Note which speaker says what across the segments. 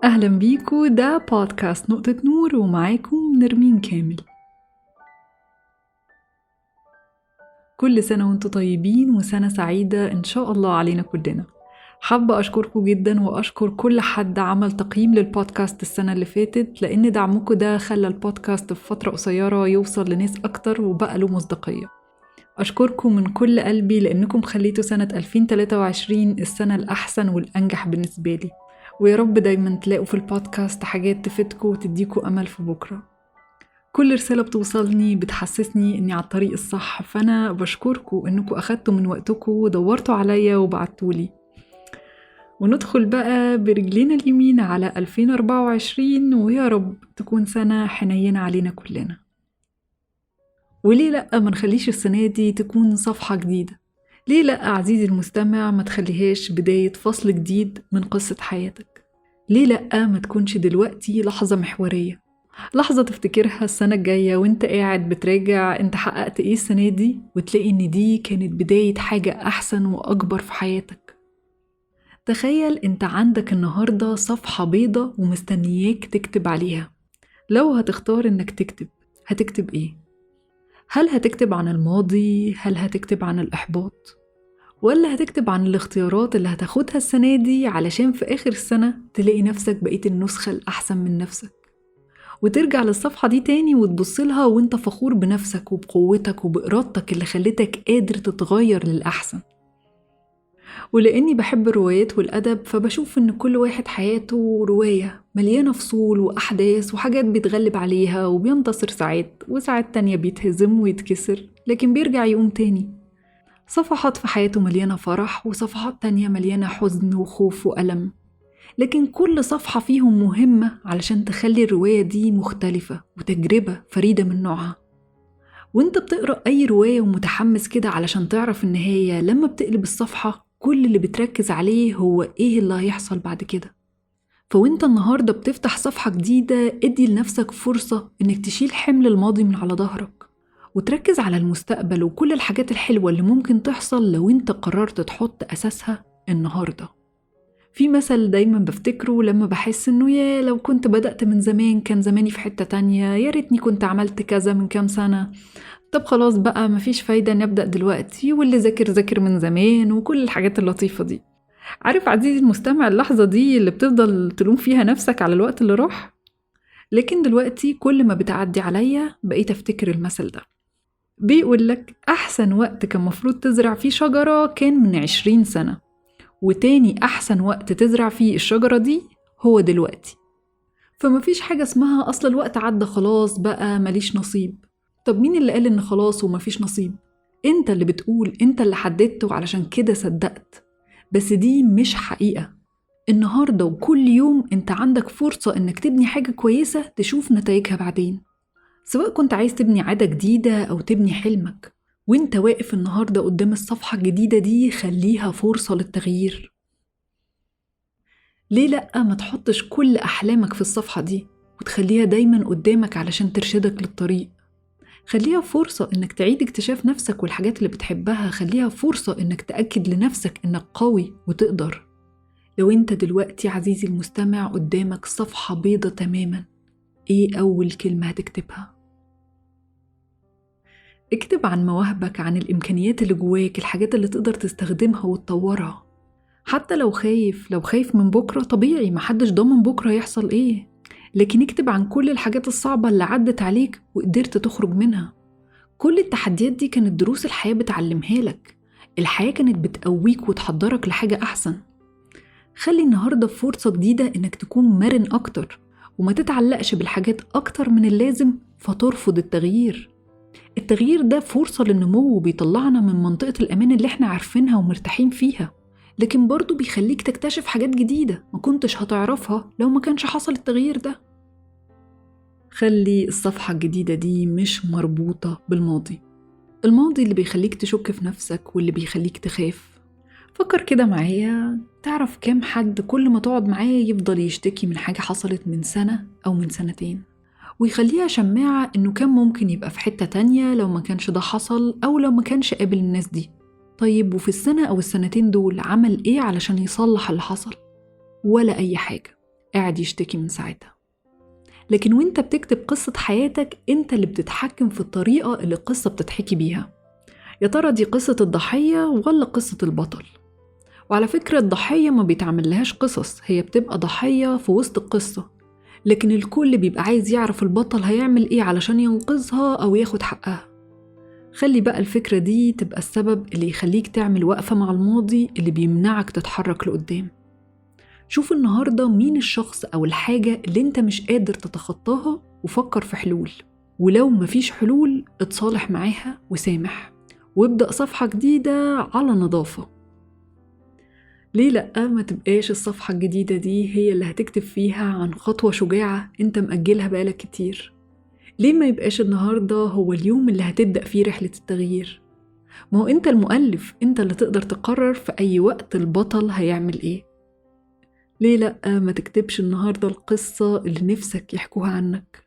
Speaker 1: أهلا بيكو، ده بودكاست نقطة نور ومعاكم نرمين كامل. كل سنة وانتم طيبين وسنة سعيدة إن شاء الله علينا كلنا. حابة أشكركم جدا وأشكر كل حد عمل تقييم للبودكاست السنة اللي فاتت، لأن دعمكم ده خلى البودكاست في فترة قصيرة يوصل لناس أكتر وبقى له مصداقية. أشكركم من كل قلبي لأنكم خليتوا سنة 2023 السنة الأحسن والأنجح بالنسبة لي، ويا رب دايما تلاقوا في البودكاست حاجات تفيدكم وتديكوا أمل في بكرة. كل رسالة بتوصلني بتحسسني إني على الطريق الصح، فأنا بشكركم إنكم أخدتوا من وقتكم ودورتوا عليا وبعتولي. وندخل بقى برجلينا اليمين على 2024، ويا رب تكون سنة حنينة علينا كلنا. وليه لأ ما نخليش السنة دي تكون صفحة جديدة؟ ليه لأ عزيزي المستمع ما تخليهاش بداية فصل جديد من قصة حياتك؟ ليه لأ ما تكونش دلوقتي لحظة محورية، لحظة تفتكرها السنة الجاية وانت قاعد بتراجع انت حققت ايه السنة دي، وتلاقي ان دي كانت بداية حاجة أحسن وأكبر في حياتك. تخيل انت عندك النهاردة صفحة بيضة ومستنياك تكتب عليها. لو هتختار انك تكتب، هتكتب ايه؟ هل هتكتب عن الماضي؟ هل هتكتب عن الإحباط؟ ولا هتكتب عن الاختيارات اللي هتاخدها السنة دي علشان في آخر السنة تلاقي نفسك بقيت النسخة الأحسن من نفسك، وترجع للصفحة دي تاني وتبصلها وانت فخور بنفسك وبقوتك وبإرادتك اللي خلتك قادر تتغير للأحسن. ولأني بحب الروايات والأدب، فبشوف إن كل واحد حياته رواية مليانة فصول وأحداث وحاجات بيتغلب عليها وبينتصر ساعات، وساعات تانية بيتهزم ويتكسر لكن بيرجع يقوم تاني. صفحات في حياته مليانة فرح وصفحات تانية مليانة حزن وخوف وألم، لكن كل صفحة فيهم مهمة علشان تخلي الرواية دي مختلفة وتجربة فريدة من نوعها. وانت بتقرأ أي رواية ومتحمس كده علشان تعرف النهاية، لما بتقلب الصفحة كل اللي بتركز عليه هو إيه اللي هيحصل بعد كده. فوانت النهاردة بتفتح صفحة جديدة، ادي لنفسك فرصة إنك تشيل حمل الماضي من على ظهرك وتركز على المستقبل وكل الحاجات الحلوة اللي ممكن تحصل لو انت قررت تحط أساسها النهاردة. في مثل دايما بفتكره لما بحس إنه يا لو كنت بدأت من زمان كان زماني في حتة تانية، يا ريتني كنت عملت كذا من كام سنة، طب خلاص بقى مفيش فايدة نبدأ دلوقتي، واللي ذاكر ذاكر من زمان، وكل الحاجات اللطيفة دي. عارف عزيزي المستمع اللحظة دي اللي بتفضل تلوم فيها نفسك على الوقت اللي راح؟ لكن دلوقتي كل ما بتعدي عليا بقيت أفتكر المثل ده. بيقول لك أحسن وقت كان مفروض تزرع فيه شجرة كان من 20 سنة، وتاني أحسن وقت تزرع فيه الشجرة دي هو دلوقتي. فمفيش حاجة اسمها أصل الوقت عدى خلاص بقى ماليش نصيب. طب مين اللي قال إن خلاص ومفيش نصيب؟ أنت اللي بتقول، أنت اللي حددته، علشان كده صدقت. بس دي مش حقيقة. النهاردة وكل يوم أنت عندك فرصة إنك تبني حاجة كويسة تشوف نتائجها بعدين، سواء كنت عايز تبني عادة جديدة أو تبني حلمك. وانت واقف النهاردة قدام الصفحة الجديدة دي، خليها فرصة للتغيير. ليه لأ ما تحطش كل أحلامك في الصفحة دي وتخليها دايما قدامك علشان ترشدك للطريق؟ خليها فرصة إنك تعيد اكتشاف نفسك والحاجات اللي بتحبها. خليها فرصة إنك تأكد لنفسك إنك قوي وتقدر. لو انت دلوقتي عزيزي المستمع قدامك صفحة بيضة تماما، ايه أول كلمة هتكتبها؟ اكتب عن مواهبك، عن الإمكانيات اللي جواك، الحاجات اللي تقدر تستخدمها وتطورها. حتى لو خايف، لو خايف من بكرة طبيعي، محدش ضامن بكرة يحصل ايه، لكن اكتب عن كل الحاجات الصعبة اللي عدت عليك وقدرت تخرج منها. كل التحديات دي كانت دروس الحياة بتعلمها لك. الحياة كانت بتقويك وتحضرك لحاجة أحسن. خلي النهاردة فرصة جديدة إنك تكون مرن أكتر وما تتعلقش بالحاجات أكتر من اللازم فترفض التغيير. التغيير ده فرصة للنمو وبيطلعنا من منطقة الأمان اللي احنا عارفينها ومرتاحين فيها، لكن برضو بيخليك تكتشف حاجات جديدة ما كنتش هتعرفها لو ما كانش حصل التغيير ده. خلي الصفحة الجديدة دي مش مربوطة بالماضي، الماضي اللي بيخليك تشك في نفسك واللي بيخليك تخاف. فكر كده معايا، تعرف كام حد كل ما تقعد معاه يفضل يشتكي من حاجة حصلت من سنة أو من سنتين، ويخليها شماعة إنه كان ممكن يبقى في حتة تانية لو ما كانش ده حصل أو لو ما كانش قابل الناس دي. طيب وفي السنة أو السنتين دول عمل إيه علشان يصلح اللي حصل؟ ولا أي حاجة. قاعد يشتكي من ساعتها. لكن وانت بتكتب قصة حياتك انت اللي بتتحكم في الطريقة اللي القصة بتتحكي بيها. يا ترى دي قصة الضحية ولا قصة البطل؟ وعلى فكرة الضحية ما بيتعمل لهاش قصص، هي بتبقى ضحية في وسط القصة، لكن الكل بيبقى عايز يعرف البطل هيعمل ايه علشان ينقذها أو ياخد حقها. خلي بقى الفكرة دي تبقى السبب اللي يخليك تعمل وقفة مع الماضي اللي بيمنعك تتحرك لقدام. شوف النهاردة مين الشخص أو الحاجة اللي انت مش قادر تتخطاها وفكر في حلول، ولو مفيش حلول اتصالح معاها وسامح وابدأ صفحة جديدة على نظافة. ليه لأ ما تبقاش الصفحة الجديدة دي هي اللي هتكتب فيها عن خطوة شجاعة انت مأجلها بقالك كتير؟ ليه ما يبقاش النهاردة هو اليوم اللي هتبدأ فيه رحلة التغيير؟ ما هو انت المؤلف، انت اللي تقدر تقرر في أي وقت البطل هيعمل ايه. ليه لأ ما تكتبش النهاردة القصة اللي نفسك يحكوها عنك؟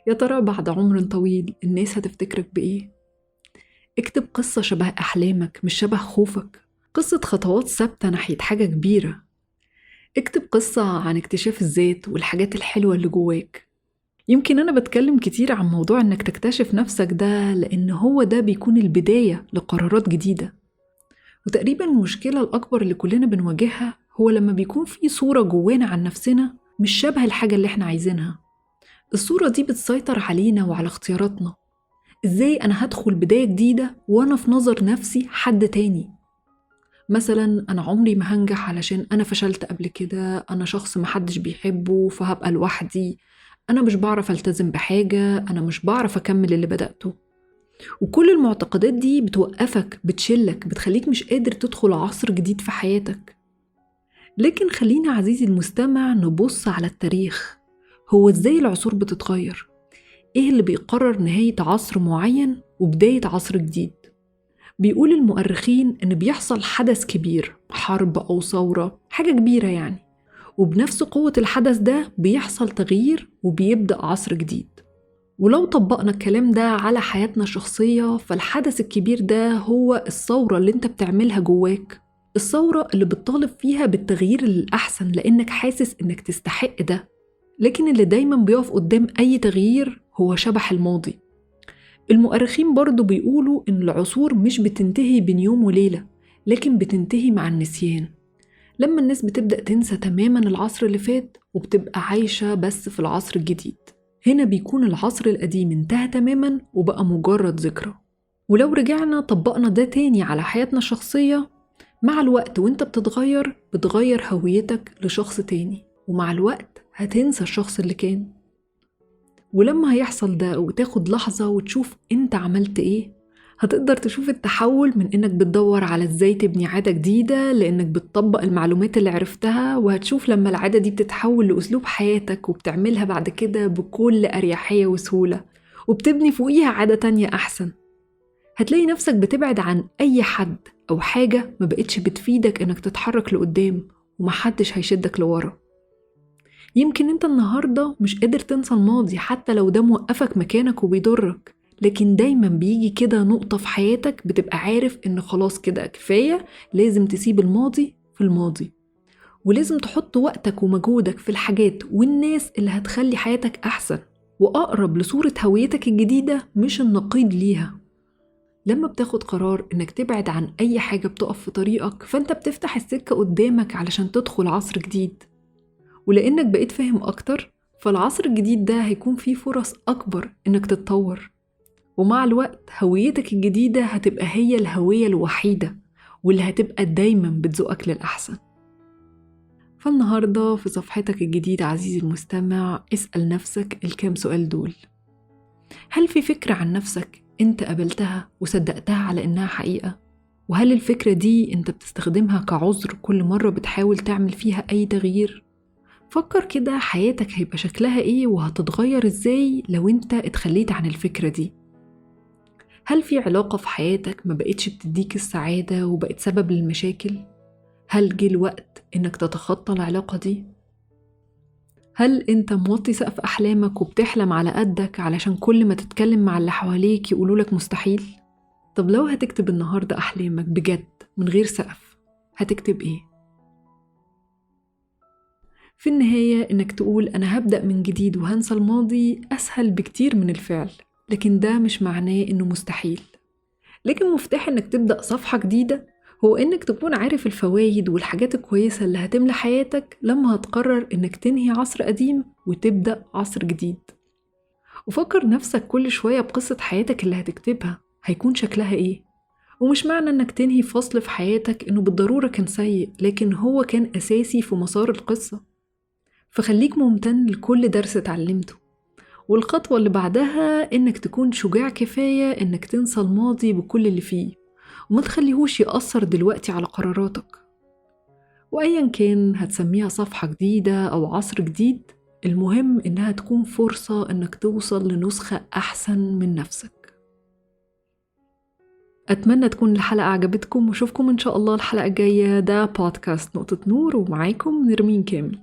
Speaker 1: يا ترى بعد عمر طويل الناس هتفتكرك بإيه؟ اكتب قصة شبه أحلامك مش شبه خوفك، قصة خطوات ثابتة ناحية حاجة كبيرة. اكتب قصة عن اكتشاف الذات والحاجات الحلوة اللي جواك. يمكن أنا بتكلم كتير عن موضوع إنك تكتشف نفسك ده، لأن هو ده بيكون البداية لقرارات جديدة. وتقريبا المشكلة الأكبر اللي كلنا بنواجهها هو لما بيكون في صورة جوانا عن نفسنا مش شبه الحاجة اللي احنا عايزينها. الصورة دي بتسيطر علينا وعلى اختياراتنا. إزاي أنا هدخل بداية جديدة وأنا في نظر نفسي حد تاني؟ مثلا أنا عمري ما هنجح علشان أنا فشلت قبل كده، أنا شخص محدش بيحبه فهبقى لوحدي، أنا مش بعرف ألتزم بحاجة، أنا مش بعرف أكمل اللي بدأته. وكل المعتقدات دي بتوقفك، بتشلك، بتخليك مش قادر تدخل عصر جديد في حياتك. لكن خلينا عزيزي المستمع نبص على التاريخ، هو إزاي العصور بتتغير؟ إيه اللي بيقرر نهاية عصر معين وبداية عصر جديد؟ بيقول المؤرخين إن بيحصل حدث كبير، حرب أو ثورة، حاجة كبيرة يعني، وبنفس قوة الحدث ده بيحصل تغيير وبيبدأ عصر جديد. ولو طبقنا الكلام ده على حياتنا الشخصية، فالحدث الكبير ده هو الثورة اللي انت بتعملها جواك، الثورة اللي بتطالب فيها بالتغيير للأحسن لأنك حاسس إنك تستحق ده. لكن اللي دايما بيقف قدام أي تغيير هو شبح الماضي. المؤرخين برضو بيقولوا إن العصور مش بتنتهي بين يوم وليلة، لكن بتنتهي مع النسيان. لما الناس بتبدأ تنسى تماما العصر اللي فات وبتبقى عايشة بس في العصر الجديد، هنا بيكون العصر القديم انتهى تماما وبقى مجرد ذكرى. ولو رجعنا طبقنا ده تاني على حياتنا الشخصية، مع الوقت وانت بتتغير بتغير هويتك لشخص تاني، ومع الوقت هتنسى الشخص اللي كان. ولما هيحصل ده وتاخد لحظة وتشوف انت عملت ايه، هتقدر تشوف التحول من انك بتدور على ازاي تبني عادة جديدة لانك بتطبق المعلومات اللي عرفتها، وهتشوف لما العادة دي بتتحول لأسلوب حياتك وبتعملها بعد كده بكل أريحية وسهولة، وبتبني فوقيها عادة تانية أحسن. هتلاقي نفسك بتبعد عن أي حد أو حاجة ما بقتش بتفيدك انك تتحرك لقدام، ومحدش هيشدك لورا. يمكن انت النهاردة مش قادر تنسى الماضي حتى لو ده موقفك مكانك وبيضرك، لكن دايما بيجي كده نقطة في حياتك بتبقى عارف ان خلاص كده كفاية، لازم تسيب الماضي في الماضي، ولازم تحط وقتك ومجهودك في الحاجات والناس اللي هتخلي حياتك أحسن وأقرب لصورة هويتك الجديدة مش النقيض ليها. لما بتاخد قرار انك تبعد عن أي حاجة بتقف في طريقك، فانت بتفتح السكة قدامك علشان تدخل عصر جديد. ولأنك بقيت فاهم أكتر، فالعصر الجديد ده هيكون فيه فرص أكبر إنك تتطور، ومع الوقت هويتك الجديدة هتبقى هي الهوية الوحيدة واللي هتبقى دايما بتزقك للأحسن. فالنهاردة في صفحتك الجديدة عزيزي المستمع، اسأل نفسك الكام سؤال دول. هل في فكرة عن نفسك أنت قبلتها وصدقتها على إنها حقيقة؟ وهل الفكرة دي أنت بتستخدمها كعذر كل مرة بتحاول تعمل فيها أي تغيير؟ فكر كده حياتك هيبقى شكلها إيه وهتتغير إزاي لو أنت اتخليت عن الفكرة دي. هل في علاقة في حياتك ما بقتش بتديك السعادة وبقت سبب للمشاكل؟ هل جه الوقت إنك تتخطى العلاقة دي؟ هل أنت موطي سقف أحلامك وبتحلم على قدك علشان كل ما تتكلم مع اللي حواليك يقولولك مستحيل؟ طب لو هتكتب النهاردة أحلامك بجد من غير سقف، هتكتب إيه؟ في النهاية إنك تقول أنا هبدأ من جديد وهنسى الماضي أسهل بكتير من الفعل، لكن ده مش معناه إنه مستحيل. لكن مفتاح إنك تبدأ صفحة جديدة هو إنك تكون عارف الفوايد والحاجات الكويسة اللي هتملى حياتك لما هتقرر إنك تنهي عصر قديم وتبدأ عصر جديد. وفكر نفسك كل شوية بقصة حياتك اللي هتكتبها هيكون شكلها إيه. ومش معنى إنك تنهي فصل في حياتك إنه بالضرورة كان سيء، لكن هو كان أساسي في مسار القصة. فخليك ممتن لكل درس اتعلمته. والخطوة اللي بعدها إنك تكون شجاع كفاية إنك تنسى الماضي بكل اللي فيه وما تخليهوش يأثر دلوقتي على قراراتك. وأيا كان هتسميها صفحة جديدة أو عصر جديد، المهم إنها تكون فرصة إنك توصل لنسخة أحسن من نفسك. أتمنى تكون الحلقة عجبتكم، وأشوفكم إن شاء الله الحلقة الجاية. ده بودكاست نقطة نور، ومعاكم نرمين كامل.